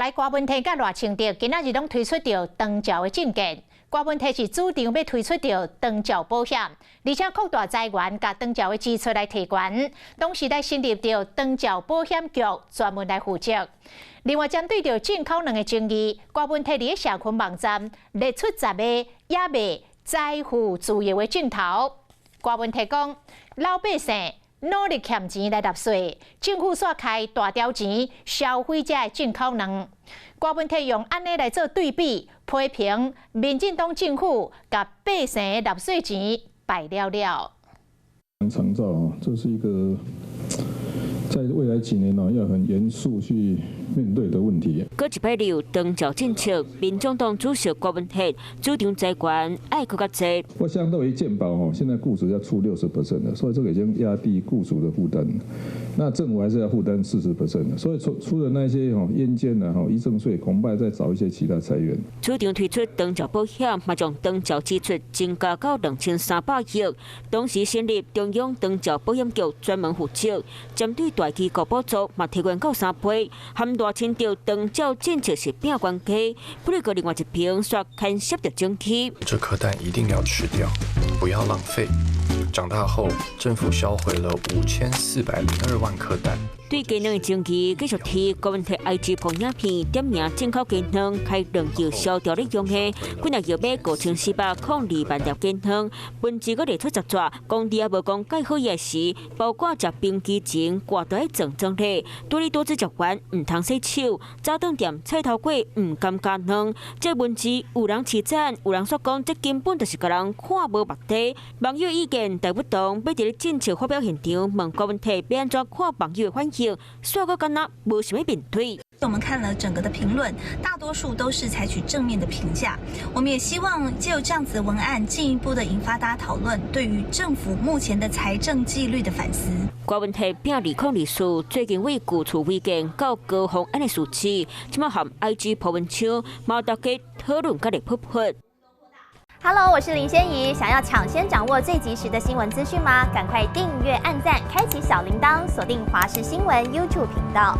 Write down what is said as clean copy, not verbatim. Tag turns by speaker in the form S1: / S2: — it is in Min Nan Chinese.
S1: 來柯文哲佮賴清德今仔日攏推出著長照的政見。柯文哲是主張欲推出著長照保險，而且擴大財源，共長照的支出來提懸。同時來成立著長照保險局，專門來負責。另外，針對著進口卵的爭議，柯文哲佇咧社群網站列出10個猶未財富自由的症頭。柯文哲講，老百姓努力儉錢來納稅，政府煞開大條錢消費這个進口卵。柯文哲用按呢來做對比，批評民進黨政府共百姓納稅錢敗了了。
S2: 長照，這是一個在未來幾年呢，要很嚴肅去面對的問題。
S3: 閣一擺有長照政策，民眾黨主席郭文鐵主張財源愛閣較濟。
S2: 我相對於健保哦，現在雇主要出60% 的，所以這個已經壓低雇主的負擔。那政府還是要負擔40% 的，所以除了那些吼煙捐的吼遺贈稅，恐怕再找一些其他財源。
S3: 主張推出長照保險，嘛將長照支出增加到2300億，同時成立中央長照保險局專門負責，針對大機構補助嘛提懸到3倍，和賴清德長照政策是拚關係。不過另外一邊煞牽涉著爭議。
S4: 這顆蛋一定要吃掉，不要浪費。長大後，政府銷毀了5402萬顆蛋。
S3: 對雞卵的爭議繼續提，柯文哲 IG 放影片點名進口雞卵開2億燒掉咧用的，幾若億買5402萬粒雞卵，文字閣列出十逝，講你也無講蓋好伊時，包括食冰淇淋掛在裝裝咧，多里多滋食完毋通洗手，早頓店菜頭粿毋甘加卵，這文字有人稱讚，有人煞講這根本就是共人看無目的。網友意見大不同，欲佇咧政策發表現場問柯文哲欲按怎看網友的反應，煞閣敢若無啥物面對。
S5: 我們看了整個的評論，大多數都是採取正面的評價。我們也希望借由這樣子的文案，進一步的引發大家討論，對於政府目前的財政紀律的反思。
S3: 柯文哲拚2024，最近為舊厝違建到高虹安的事件，這擺和 IG 鋪文章，嘛大家討論甲熱噗噗。
S6: Hello，我是林仙怡，想要搶先掌握最及時的新聞資訊嗎？趕快訂閱、按讚、開啟小鈴鐺，鎖定華視新聞 YouTube 頻道。